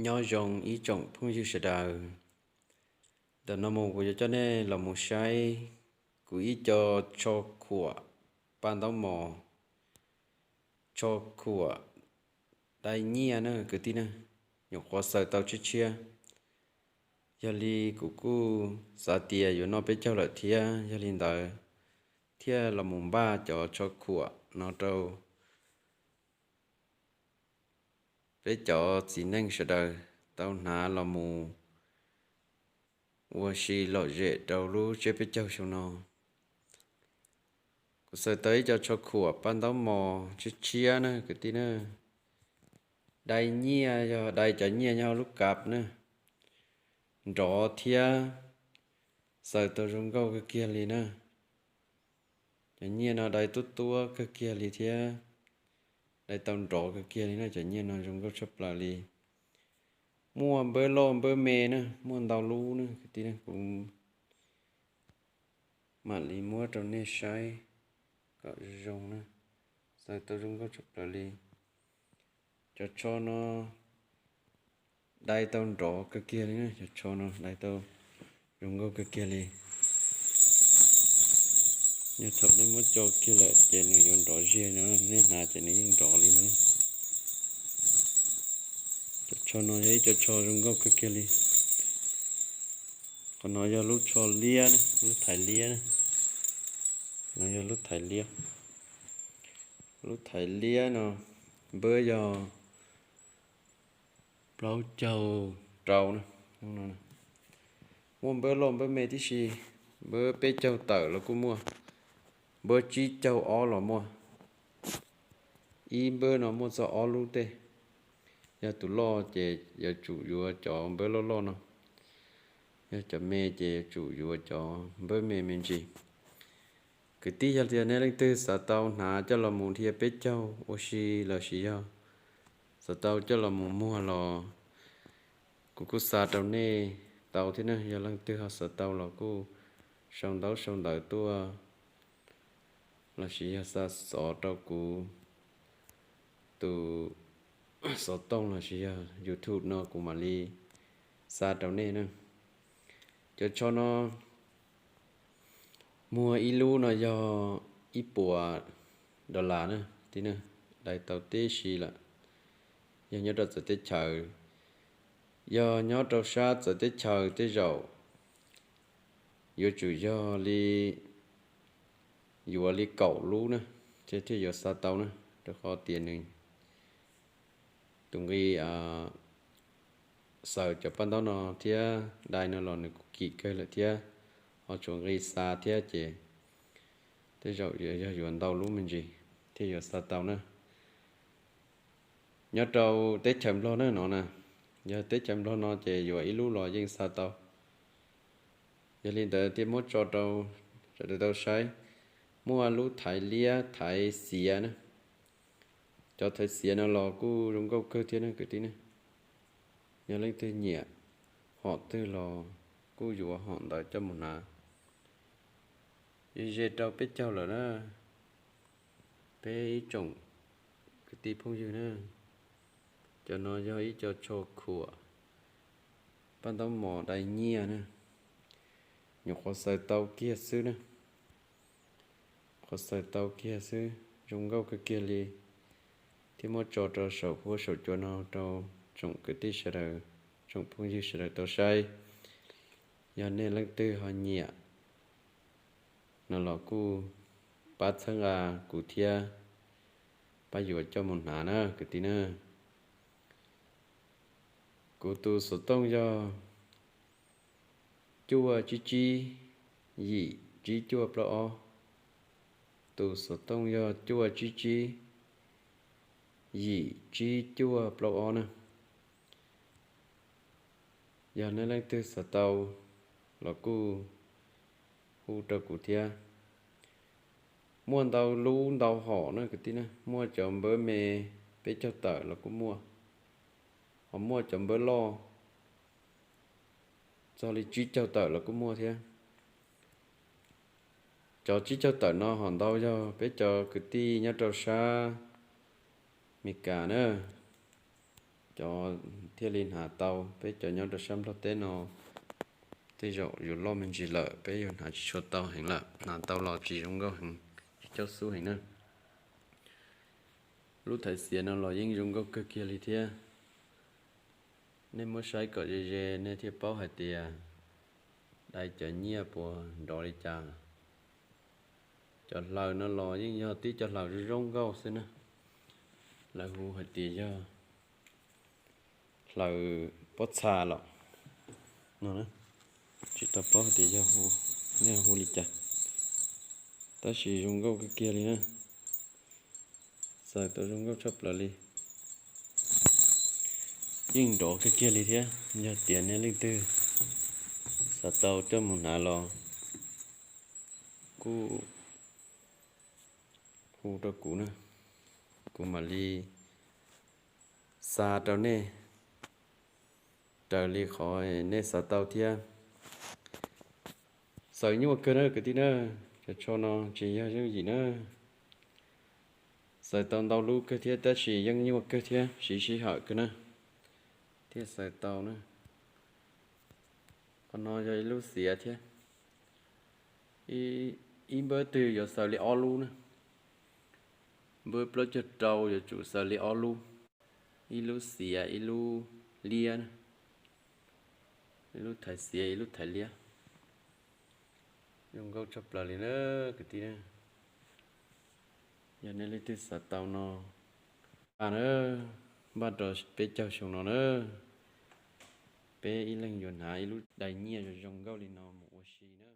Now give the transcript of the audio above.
Nyob zoo ib tsoom phooj ywg sawv daws, ntawm no mus kuv yuav coj nej los mus saib kuv ib co tsho khuam paj ntaub mos, tsho khuam dai nyiaj na kwv tij na, nyuam qhuav xaws tau tshiab tshiab. Yog li kuv kuj xav tias yuav noj peb caug lawm thiab, yog li ntawd thiaj los mus npaj cov tsho khuam no rau peb cov txiv neej sawv daws tau hnav los mus ua si lom zem rau lub tsiab peb caug xyoo no. Kuv xaws tau ib co tsho khuam paj ntaub mos tshiab tshiab na kwv tij na. Dai nyiaj yog dai cov nyiaj nyob hauv lub kav na, nrov thiab xaws tau zoo nkauj kawg kiag li na. Cov nyiaj no dai tuab tuab kawg kiag li thiab dai tau nrov kawg kiag li na. Cov nyiaj no zoo nkauj tshaj plaws li. Muaj npawb loj npawb me na, muaj ntau lub na kwv tij na. Kuv mam li muab rau nej saib kom zoo zoo na. Xaws tau zoo nkauj tshaj plaws li. Cov tsho no dai tau nrov kawg kiag li na, cov tsho no dai tau zoo nkauj kawg kiag li. Yog thaum nej muab co kiag lawm ces nws yuav nrov ziag no, nej hnav ces nws yeej nrov li no. Cov tsho no yog ib co tsho zoo nkauj kawg kiag li. Qhov no yog lub tsho liab, lub thaiv liab. No yog lub thaiv liab. Lub thaiv liab no npawb yog plaub caug rau na. Muaj npawb loj npawb me tib si, npawb peb caug tawm los kuj muaj, npawb tsib caug ob los muaj. Ib npawb no muaj txog ob lub tej. Yog tus loj ces yuav tsum yuav cov npawb loj loj no, yog cov me ces yuav tsum yuav cov npawb me me ntsis. Kwv tij, yog tias nej leej twg xav tau hnav coj los mus dhia peb caug ua si los sis yog xav tau coj los mus muag los kuv kuj xa rau nej tau thiab na. Yog leej twg ho xav tau los kuj sau ntaub sau ntawv tuaj los sis yog xa xov rau kuv tus xov tooj los sis yog YouTube no kuv mam li xa rau nej na. Cov tsho no muag ib lub no yog ib puas dollar na, tij na, dai tau tib si lawm. Yog nyob rau txawv teb chaws, yog nyob rau sab txawv teb chaws tej zaum yuav tsum yog li, yuav li kaum lub na, thiaj yuav xa tau na, rau qhov tias nws tus nqi xaws cov paj ntaub no thiab dai no los nws kuj kim kawg lawm thiab, ho tshuav nqi xa thiab ces tej zaum yog yuav ntau lub me ntsis thiaj yuav xa tau na. Nyob rau teb chaws Nplog na no na, yog teb chaws Nplog no ces yuav ib lub los yeej xa tau. Yog li ntawd thiaj muab tso rau sawv daws tau saib. Muaj lub thaiv liab thaiv xiav na. Cov thaiv xiav no los kuj zoo nkauj kawg thiab na kwv tij na. Yog leej twg nyiam hom twg los kuj yuav hom ntawd coj mus hnav. Ze ze rau peb caug lawm na, peb ib tsoom kwv tij phooj ywg na. Cov no yog ib co tsho khuam paj ntaub mos dai nyiaj na, nyuam qhuav xaws tau kiag xwb na. Qhuav xaws tau kiag xwb, zoo nkauj kawg kiag li, thiab muab tso rau saum huab saum cua no rau tsoom kwv tij sawv daws, tsoom phooj ywg sawv daws tau saib. Yog nej leej twg ho nyiam no los kuj pab txhawb nqa kuv thiab pab yuav coj mus hnav na kwv tij na. Kuv tus xov tooj yog cuaj tsib tsib yim tsib cuaj plaub ob. Tus xov tooj yog cuaj tsib tsib yim tsib cuaj plaub ob na. Yog nej leej twg xav tau los kuj hu rau kuv thiab. Muaj ntau lub ntau hom na kwv tij na, muaj cov npawb me peb caug tawm los kuj muaj, ho muaj cov npawb loj txog li tsib caug tawm los kuj muaj thiab. Cov tsib caug tawm no hom ntau yog peb cov kwv tij nyob rau sab Amelikas na. Cov thiaj li hnav tau, peb cov nyob rau sab Nplog teb no tej zaum yus loj me ntsis lawm peb yus hnav tsis tshua tau heev lawm, hnav tau los tsis zoo nkauj heev, tsis caub xub heev na. Lub thaiv xiav no los yeej zoo nkauj kawg kiag li thiab. Nej muab saib kom ze ze nej thiaj paub hais tias dai cov nyiaj puas nrov li cas. Cov hlaws no los yeej yog tib cov hlaws zoo zoo nkauj xwb na. Lawv hu hais tias yog hlaws pob txha los no, tsis tau paub hais tias yog hu, nej hu li cas, tab sis zoo nkauj kawg kiag li na. Xaws tau zoo nkauj tshaj plaws li, yeej nrov kawg kiag li thiab. Yog tias nej leej twg xav tau coj mus hnav los kuj hu rau kuv na, kuv mam li xa rau nej raws li qhov nej xav tau thiab. Xaws nyuaj kawg na kwv tij na, cov tsho no tsis yog yooj yim na. Xaws tau ntau lub kawg thiab tab sis yeej nyuaj kawg thiab siv sij hawm kawg na thiaj xaws tau na. Qhov no yog ib lub xiav thiab. Ib npawb twg yuav xaws li ob lub na. Npawb plaub caug rau yuav tsum xaws li ob lub, ib lub xiav ib lub liab, ib lub thaiv xiav ib lub thaiv liab. Zoo nkauj tshaj plaws li na kwv tij na. Yog nej leej twg xav tau no, npaj na, npaj rau peb caug xyoo no na, peb ib leeg yuav hnav ib lub dai nyiaj zoo zoo nkauj li no mus ua si na.